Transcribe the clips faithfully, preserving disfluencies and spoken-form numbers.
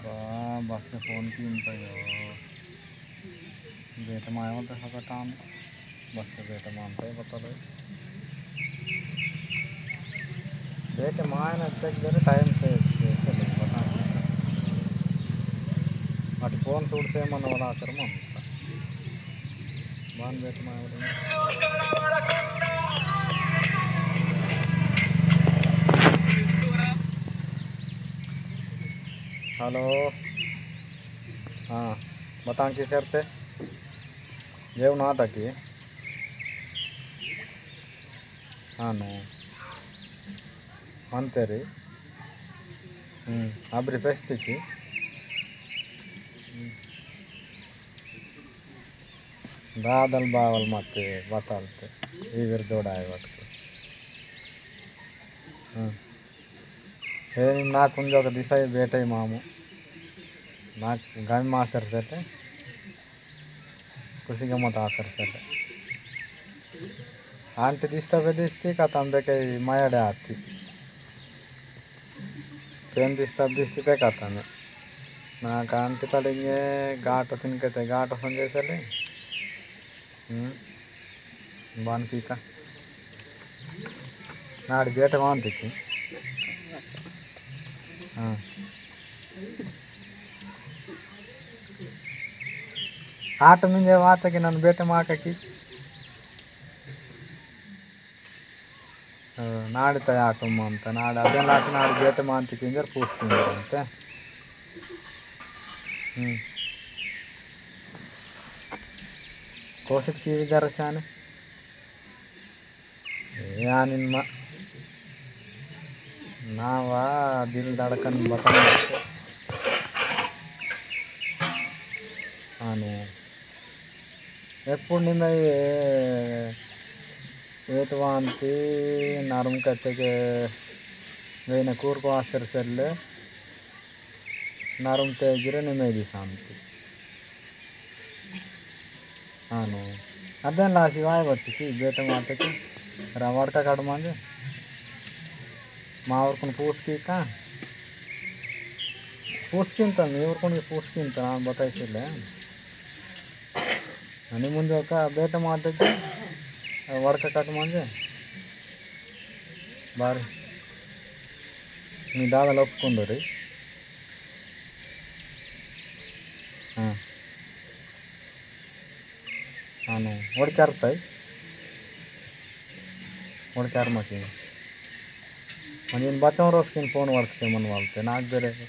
बा, बस के फोन की इनका यो। बेटे माय मत हका टाम। बस के बेटे मानते बता लो। बेटे माय ना चेक करे टाइम से, से, से बता। अट फोन सूट से मन वाला आसर मन। बान बेटे माय वाला। हेलो। हाँ, बतां की सर ते? जेवना आता की? हाँ नो। अंतेरी। हम्म, अब्री पेस्ती की? हम्म। दादल बावल मते बतालते। इवर जोड़ाय वटको। हाँ। हे नाक उंजो का दिसाई बेटे मामू। नाक गामी मासर सेटे। कुसी गमत आसर सेटे। आंटी दिस्ता बे दिस्ती का तंबे के मायाड़े आती। पेन दिस्ता दिस्ती ते का तंबे। नाक आंटी तलिंगे गाटो तिनके ते गाटो संजे सेले। हम्म। बान की का? नाड़ बेटे मान देखी। हाँ। आट मिंजे वाते के नन बेटे माका की। अ, नाड़ तय आटो मानता, नाड़ अदेन लाट नाड़ बेटे मानती किंजर पूछती मानते। हम्म। कोशिश की भी जरा शाने। यानिन मा-, नावा दिल धड़कन बटन। आनु। एप्पुड़ निम्मे एतवांती नरुम कत्तेके वेन कूर्को आसर सेल्ले। नरुम तेगिरे निमेदी शांति। आनो। अदेन लासी वाय बच्ची की बेटे माते की। रवाड़ का काट मांजे। मावर कुन पूस की का। पूस किन तो, मी और कुन पूस किन तो, नाम बताई से ले। अनि मुंदे का बेटे माते की। वड़का काट मांजे। बारी। मी दादा लोग कुंदो रे। हाँ। आनो, वड़ चारताई? वड़ चार मकी। म्हणजे इन बच्चों रोज किन फोन वर्क से मन वालते। नाक बेरे,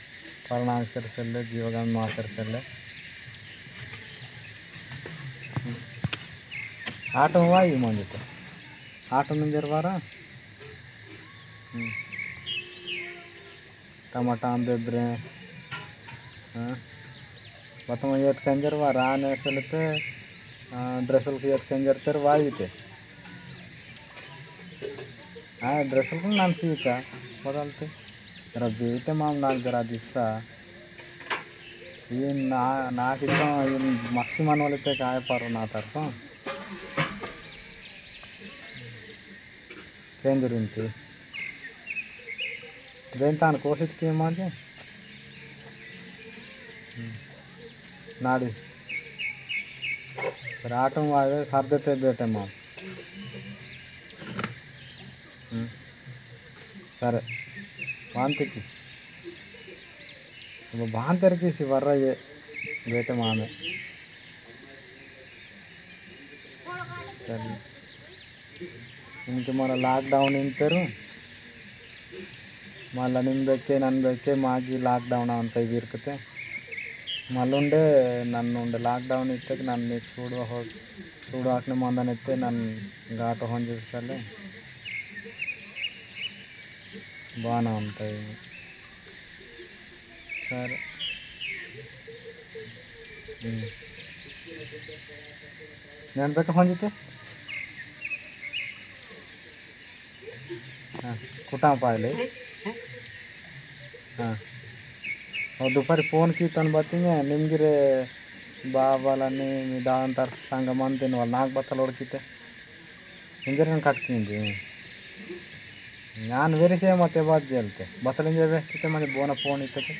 पर नाक सर सेल्ले, जीवगान मा सर सेल्ले। आटो वाई म्हणजे तो। आटो नंजर बारा। हम्म। टमाटा आम बेब्रे। हाँ। बतमा येत कंजर वा राने सलते, आ, ड्रेसल की येत कंजर तेर वाई ते। हाँ, ड्रेसल को नाम सीता, बदलते। रब्बी ते माम नाक जरा दिस्सा। ये ना, ना कितना, ये मक्सी मन वाले ते काय पारो ना तर तो। केंदुरिंती। जैन तान कोसित के मांजे। हम्म। नाड़ी। राटम वावे सर्दते बेटे माम। हम्म। सरे। वांतिकी। अब भांतर की सी वर्रा ये बेटे मामे। इनके मरा lockdown इंतेरु। मल्ला निम बेके, नन बेके, मागी lockdown अंत इविरकते। मल्लुंडे, नन्नुंडे lockdown इत्तेक नन्नी चूड़वा हो, चूड़वाकने मंदन इत्ते नन गाटो होंजिसले। बाना अंत इवी। सरे। हम्म। नन बेटा फोन जीते? हाँ, कुटाम पायले। हाँ। और दोपहर फोन की तन बातिंगे, निमगिरे बाबाला ने मी दान तर संग मन दिन वाला नाक बतल ओड़ कीते। इंजरन कट कींदी। नान वेरी से मते बात जेलते। बतल इंजर वे, किते मने बोना फोन इत्ते के।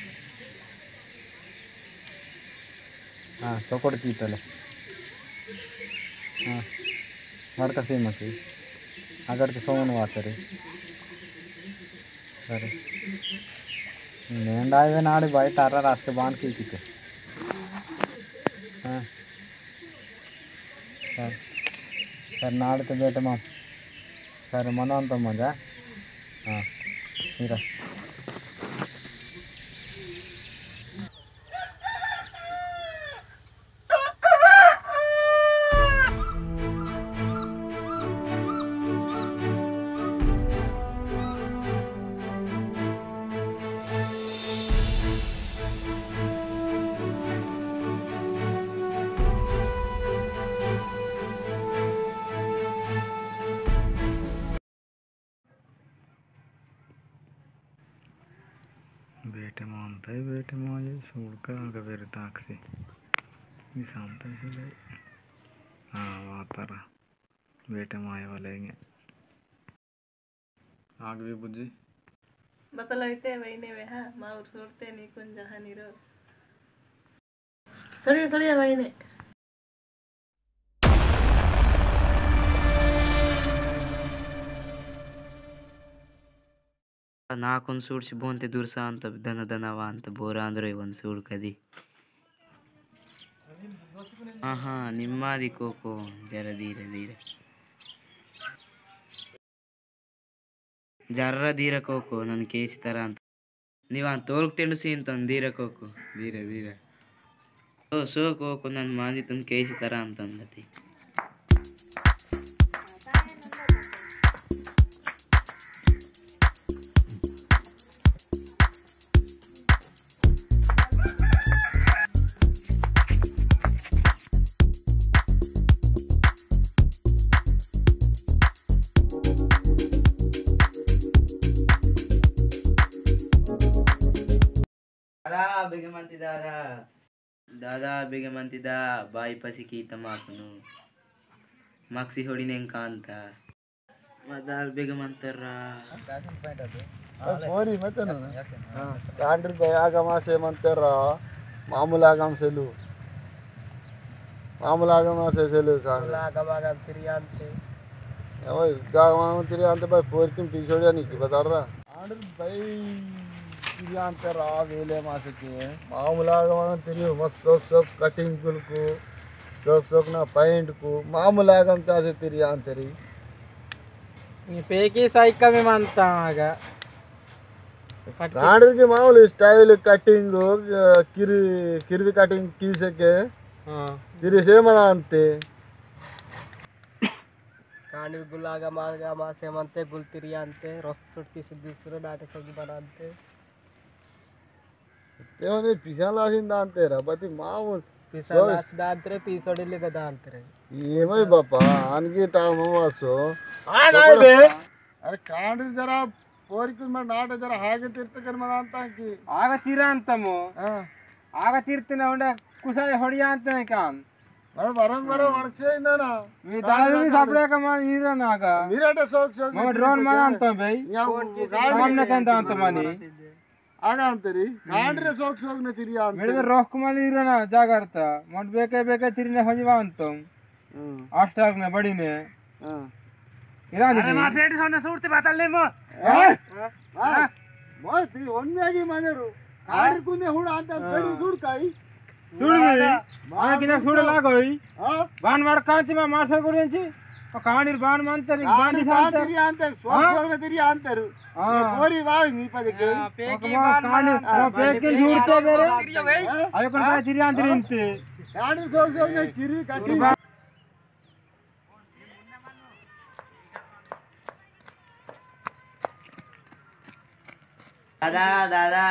हाँ, चोकोट कीतले। हाँ, मड़का सीमा की। अगर के सोमन वातरे। सरे। नेंडा आवे नाड़ी बाई तारा रास्ते बांध की कीते। हाँ। सर, सर नाड़ ते बेटे माम। सर मनान तो मजा। हाँ। हीरा। बेटे मानता है, बेटे माये सुड़का आगा बेरे ताकसी। निशांत है सिले। हाँ, वातारा। बेटे माये वाले इंगे। आग भी बुझी। बतलाइते वहीने वे, हाँ, माउर सोड़ते नी कुन जहाँ निरो। सड़िया, सड़िया वहीने। नाकुन सूड़सी बोंते दुर्सांत दन दन वांत बोरांद्रो वन सूड़ कदी। आहा, निम्मादि कोको, जरा धीरे धीरे। जर्रा दीरा कोको, नन केसी तरांत। निवान तोल्क तेंडु सीन तन दीरा कोको, दीरा, दीरा। सो, सो कोको, नन मांदी तन केसी तरांत अंदती। दादा, बेगे मंती दादा। दादा, बेगे मंती दा, बाई पसी की तमाकुनु। मक्सी होड़ी नें कांता। मदाल बेगे मंतरा। ओ, बोरी मत ना। हाँ, कांडर बयागमा से मंतरा। मामूलागम सेलु। मामूलागम से सेलु कांडर। मामूलागम आगम तिरियांते। ओए, गागम तिरियांते भाई, पोर किम पीछोड़िया नहीं की बता रहा। आंडर भाई तिरियांते रा वेले मासे के। मामूलागम तिरियो मस्त सोक सोक कटिंग कुल को। सोक सोक ना पैंट को। मामूलागम तासे तिरियांतरी। ये पेकी साइका में मानता आगा। कांडर की मामूली स्टाइल कटिंग हो, किरी, किरवी कटिंग की सके। हाँ। किरी से मनांते। कांडर गुलागा मालगा मासे मनते गुल तिरियांते, रोक सुट किसी दूसरे नाटक की बनांते। तेवने पिसा लासिन दांते रा, बती मामूल। पिसा लास दांते रे, पीसोड़ी लेके दांते रे। ये भाई बापा, आनकी टाइम हम आसो। आ, नाय बे। अरे कांड जरा पोरी कुछ मर नाटे जरा हागे तीर्थ कर मनांता की। आगे तीरांतमो। हाँ। आगे तीर्थ ना होंडा कुसाई होड़ी आंते हैं काम। अरे वरंग वरंग वड़क से इंदा ना। मी दाल भी सापड़े का मान हीरा ना का। मीरा डे सोक सोक मग ड्रोन मनांतो भाई। काम न कंदा अंत मानी। आगा अंतरी, कांडरे सोक सोक ने तिरिया अंतरी। मेरे रोक माली इरना जागरता, मोट बेके बेके तिरिने होजी वांतोम। हम्म। आस्टार ने बड़ी ने। हाँ। इरान अरे दी। माँ पेट सोने सूरते बातल ले मो। ए? हाँ? हाँ? मोय ती ओन्ने की माने रो। कांड कुने हुड़ आंता हाँ। पेट सूर काई। सुड़ गई। मार किना सुड़ लागोई। हाँ? बान मार कांची मा मार सर गुरेंची। तो कांडी बान मानते री, बान कांडी बान दिसांते। तिरी आंते, सोल हाँ? सोल तिरी आंते रू। हाँ। ये गोरी वाव नी पजे के। हाँ, पेकी मकमा बान कांडी, मानते। हाँ, पेकी पेकी झूठ से बान मेरे। मानते। हाँ? अबे कौन हाँ? सा तिरी आंते हाँ? रिंते। कांडी सोल सोल ने तिरी काटी। दादा, दादा।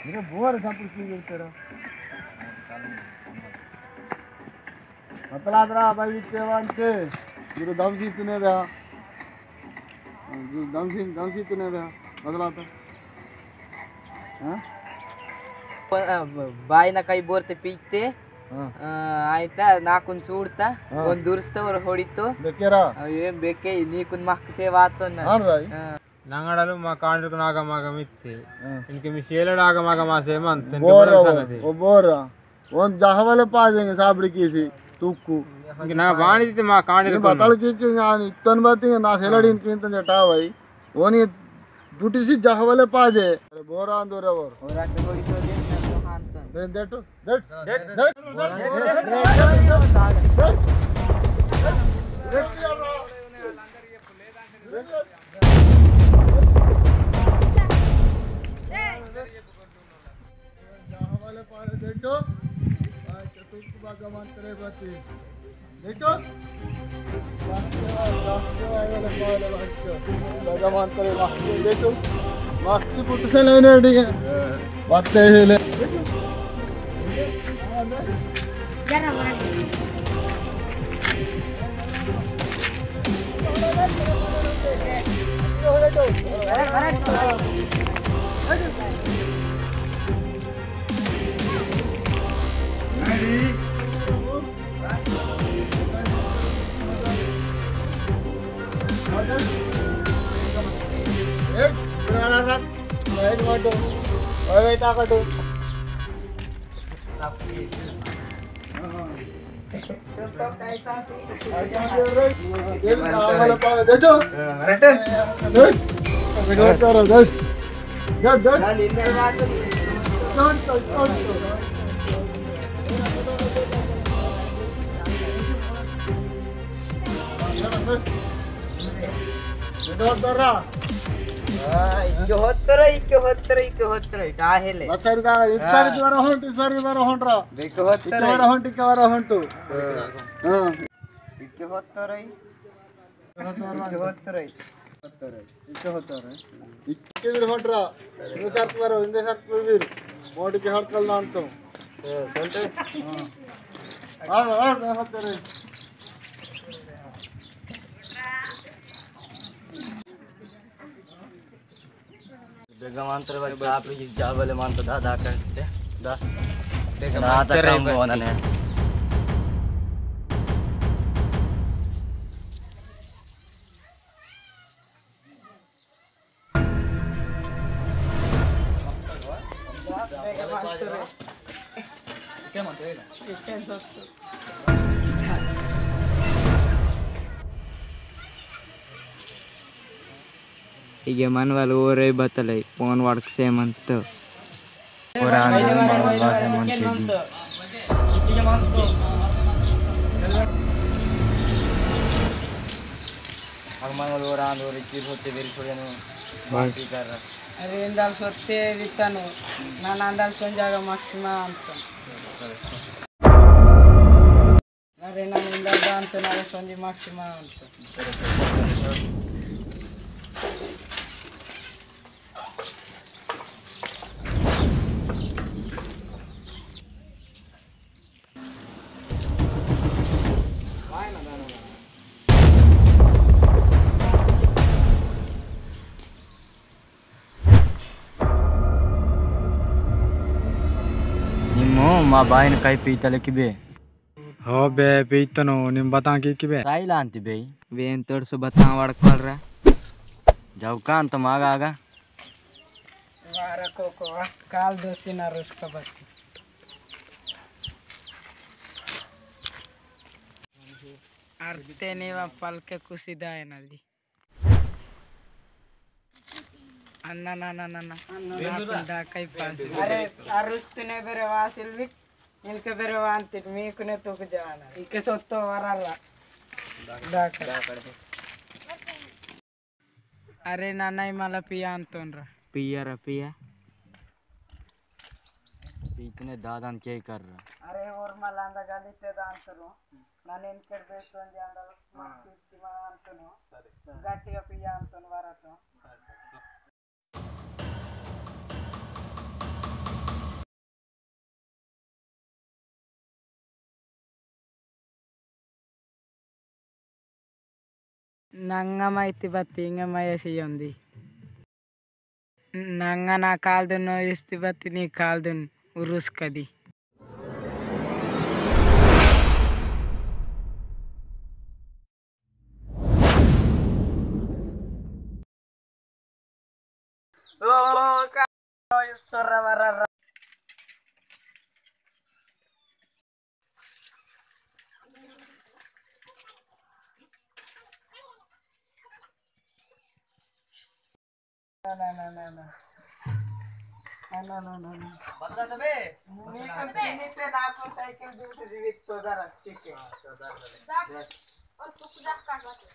मेरे बोर संपुर की तेरा। मतला दरा भाई विच्चे वांते। गुरु दमसी तूने बया। गुरु दमसी, दमसी तूने बया। मतला तो। हाँ? प-, अ, ब-, बाई ना कई बोरते पीते। हाँ। अ, आयता नाकुन सूड़ता। हाँ। उन दुरुस्ता और होड़ीतो। बेकेरा। अ, ये बेके नीकुन मक्क से वातो ना। हाँ, राई। हाँ। नंगड़ालु मा कांडुक नागमागम इत्ते। हाँ। इनके मी सेलड़ आगमागम आसे मंत, इनके बोरा बड़ा वो, संगति। वो बोरा। ओन जहवले पाजेंगे साबड़ी कीसी, तुक्कु। इनके ना बाणी दिते मा कांडुक ये बतल की, की ना इत्तन बाती ना सेलड़ हाँ। इनके इत्तन जटा भाई। ओन ये ड्यूटी सी जहवले पाजे। अरे बोरा अंदूर बोर। और आके गोली तो दे, ना तो हाथ दे, दे तो। भगवान करे मास्क दे तो। मास्क पुट से लेने अड़ी है। बात है ले। इके होत्तोर, इके होत्तोर, इके होत्तोर, काहेले? बस सर दा, इत सर हाँ। द्वारा होंट, इत सर द्वारा होंट रा। इके होत्तोर। इके द्वारा होंट, इके द्वारा होंट। हाँ। इके होत्तोर। इके होत्तोर। इके होत्तोर। इके द्वारा होंट रा। इंदे सर द्वारा, इंदे सर द्वारा वीर। मोड़ के हड़कल नाम तो। हाँ, संते? हाँ। आ, आ, आ, होत्तोर। बेगम अंतर वाली साफ रही, जावले मान तो दा, दा करते, दा। बेगम ना, दा अंतर काम है। होना ने। इगे मन वाल ओरे बतले, फोन वड़क से मन तो। ओरा आंदे मन वाल वासे मन के दी। हनुमान वाल ओरा आंदे ओरे की होते बेरी छोड़े नु बात ही कर रहा। अरे इंदाल सोते वितनु, ना नांदाल सोंजागा maximum तो। अरे ना इंदाल दान तो ना सोंजी maximum तो। निम्मो मा बाइन काई पीतले किबे? हो बे, पीतनो, निम बतां की किबे? साई लांती बे। वेन तोड़ सो बतां वड़कल रा। जाऊ कान तो मागा आगा। वारा कोको, काल दोसी ना रुसका बत्ती। अरते नीवा पलके कुसी दायनल दी। अन्ना, ना, ना, ना, ना। बेंदुरा। नाकुन दाकाई पास। अरे, अरुस्तुने बेरे वासिल विक, इनके बेरे वांतिट, मीकुने तुक जाना। इके सोत्तो वराला। दाका। दाका। अरे नाना, ई मला पिया अंतोन रा। पिया रा पिया। पीतने दादान के कर रा। अरे और मला अंदा गाली ते दान करो। नाने इनके बेसोन जांडल, हाँ। कीर्ति मा अंतोन। सरे। गाटिया पिया अंतोन वारा तो। नंगा माइती बत्ती इंगा माया सियोंदी। नंगा ना कालदुन इस्ती बत्ती नी कालदुन उरुस कदी। ओ, का, इस तरह वाला रा-, ना, ना, ना, ना, ना। ना, ना, ना, ना, ना। बदला तबे। नीते, नीते नाको साइकिल दूसरी जीवित तो दर, ठीक है। हाँ, तो दर, दर। और कुछ दर का बात है।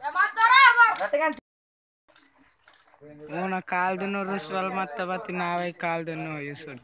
या मत दरा, मत। घटगन। ओना काल देनो रुसवाल मत्ता बाती नावे काल देनो युसुन।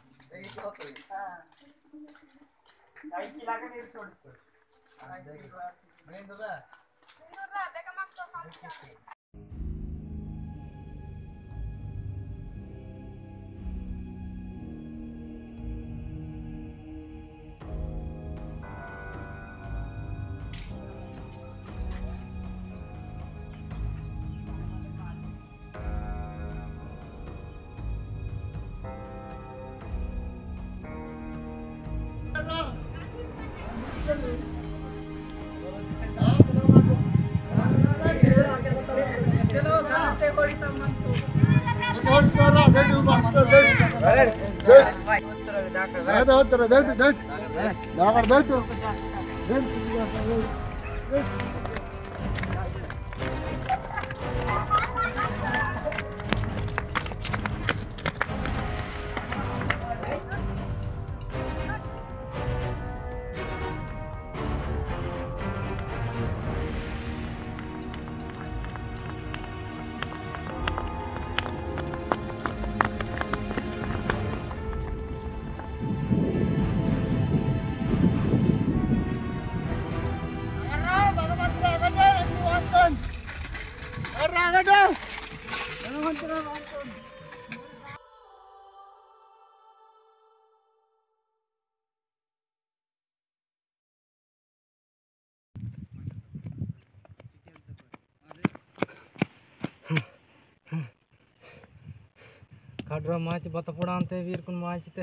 काडरा माच बतपुड़ानते वीर कुन माच ते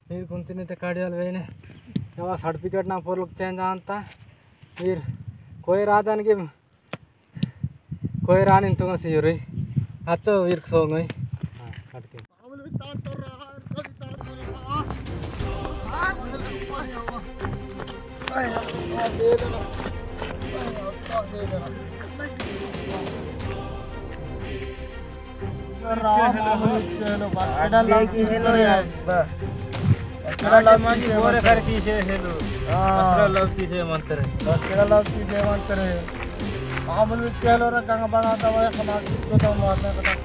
वीर कुन तिने ते काडियाल वेने। यावा सर्टिफिकेट ना पोरलुक चेंज आंता। वीर कोई राजन की कोई रानी तुंगा सियुरी। अच्छो वीर सोंगई। हाँ, काट के। राम, मामूली चलो, बस। आज पेडल ये की हेलो यार, बस। पेडल आज लव मांगी की बोरे सेवन कर करे। की से हेलो। हाँ। पेडल लव की से मंत्र। बस, पेडल लव की से मंत्र। मामूली चलो रे, गंगा बना दवा, समाज को तो मारने का।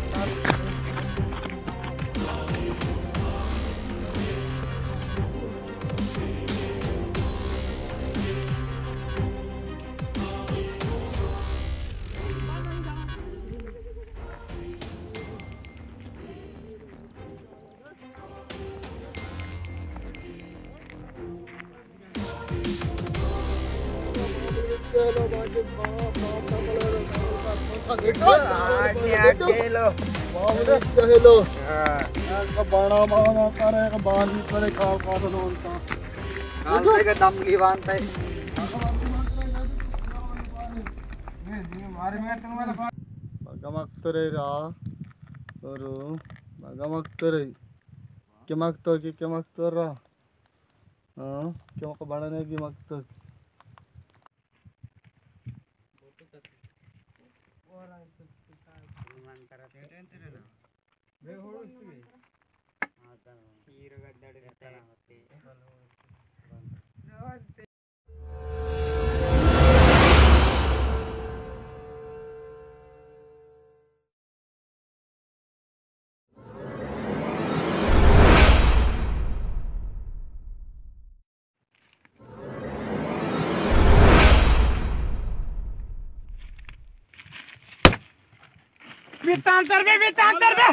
चलो। हाँ। एक बाणा मामा करे, एक बाण भी करे, खाओ, खाओ, तो उनका। काल से का दम ली बांधता है। मगमग तो रे रा, और मगमग तो रे। के मग तो की, के मग तो रा। हाँ, के मग बनाने की मग तो। मितांतर बे, मितांतर बे।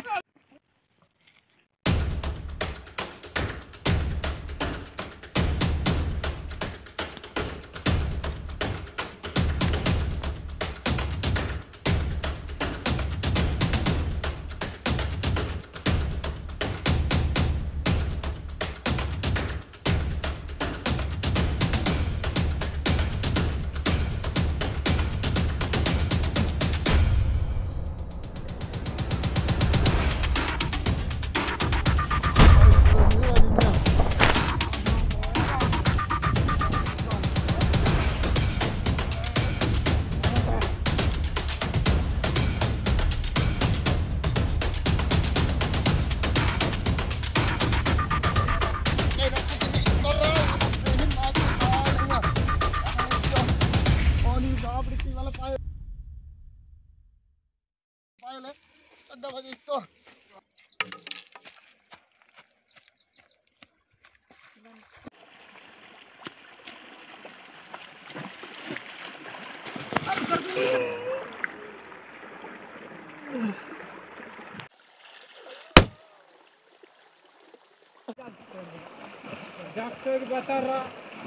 डॉक्टर बता रहा।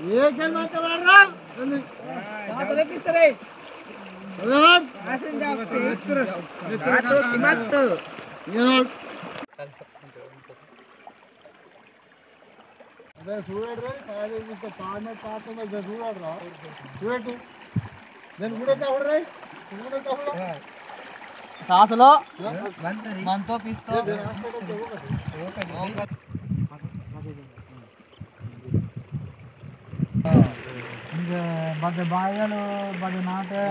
ये क्या बात कर रहा? हाँ, साथ में किस तरह? यार। आसन जाओ। हाँ, तो कीमत तो। यार। अबे सूरत रे, पहले इसको पानी पाते में जरूर रहा। सूरत। నేను కూడా తవ్వడరే? నేను కూడా తవ్వడా? సాసలో మంతో పిస్తో. ఇంక బద బాయలు, బద నాటే,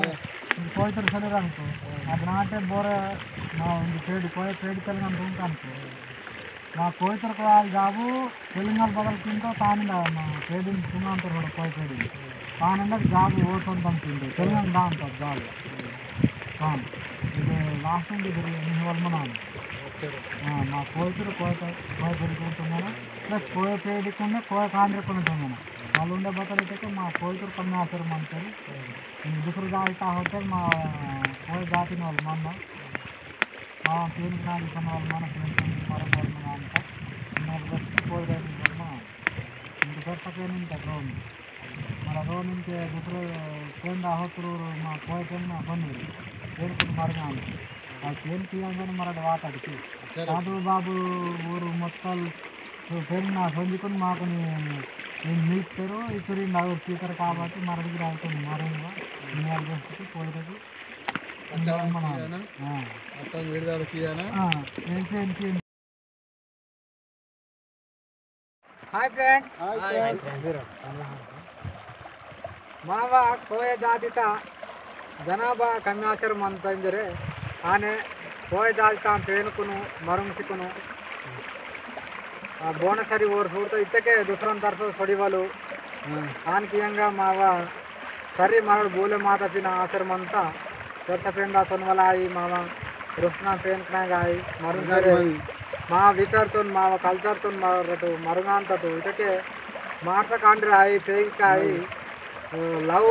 ఇంక కోయితరు సరే అనుకో. అప్పుడు నాటే బోర, మా ఉంది పేడు, కోయ పేడు కలిగి అనుకుంటా అనుకో. మా కోయిतर को आज जाबू तेलंगाना बदल किंतो तानिंदा मा पेडिंग सुनांतर होड़ कोई पेडिंग तानिंदा जाबू ओसोन तम किंतो तेलंगाना दान तो जाबू तान इदे लास्ट में इदे निहवल मनान। हाँ, मा कोइतर कोई कोई पेडिंग तो मना प्लस कोई पेडिंग कोने कोई कांड्रे कोने तो मना। मालूंडे बदल इते के मा कोइतर कम आसर मंतर। दूसरा जाति का होते मा कोई जाति नोल मना। हाँ, पेन ना दिखन वाला मानस पेन पेन मारा मारा मारा अंता। इन्ना बस कोई रह नहीं करना। इनके सर पके नहीं कर रोन। मारा रोन इनके दूसरे पेन दा हो तुरु मा कोई पेन ना बनी। पेन कुछ मार में आने। आ पेन किया अंदर मारा दवा काट की। अच्छा। साधु बाबू ऊर मत्तल तो पेन ना सोंजी कुन मा कुनी इन मीट करो, इचुरी ना उर पीकर का बात, मारा दिख रहा है तो मारेंगे। इन्ना बस कोई रह अच्छा, मना। किया ना? हाँ। अच्छा, वीडियो किया ना? हाँ, ऐसे इनकी। Hi friends. Hi friends. मावा कोय जातिता जनाबा कम्यासर मंता इंजरे आने कोय जातिता पेनकुनु मरुंगसिकुनु। आ, बोनसरी ओर सूरता इत्तके दूसरन तरसो सोड़ीवालु। हाँ। आन कियंगा मावा सरी मरड़ बोले माता पिना आसर मंता। तरसा पेन दा सोनवाला आई मावा रुस्ना पेन कना गाई मरुंग सरे। मा विचार तोन मावा कल्चर तोन मरटो मरुंगान तटो इत्तके मारसा कांडर आई पेग का आई। लव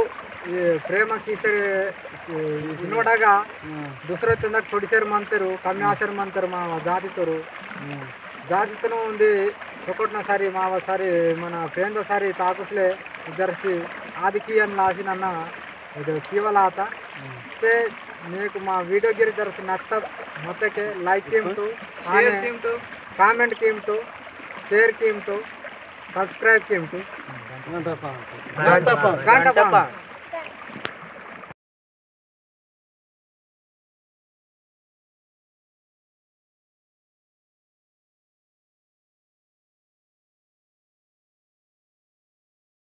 ये प्रेम कीसरे इनोडगा। दूसरे तंदक थोड़ी सेर मंतेरु कम्यासर मंतेरु मावा जाति तोरु। जातितनु उंदी चोकोटना सारी मावा सारी मना पेंद सारी ताकुसले जर्सी आदि कियन लासी नन्ना इदो कीवल आता। ते नीकु मा वीडियो गिरी जर्सी नच्चता मत्तेके लाइक कीमटु, शेयर कीमटु, कमेंट कीमटु, शेयर कीमटु, सब्सक्राइब कीमटु। घंटा पान। घंटा पान। घंटा पान।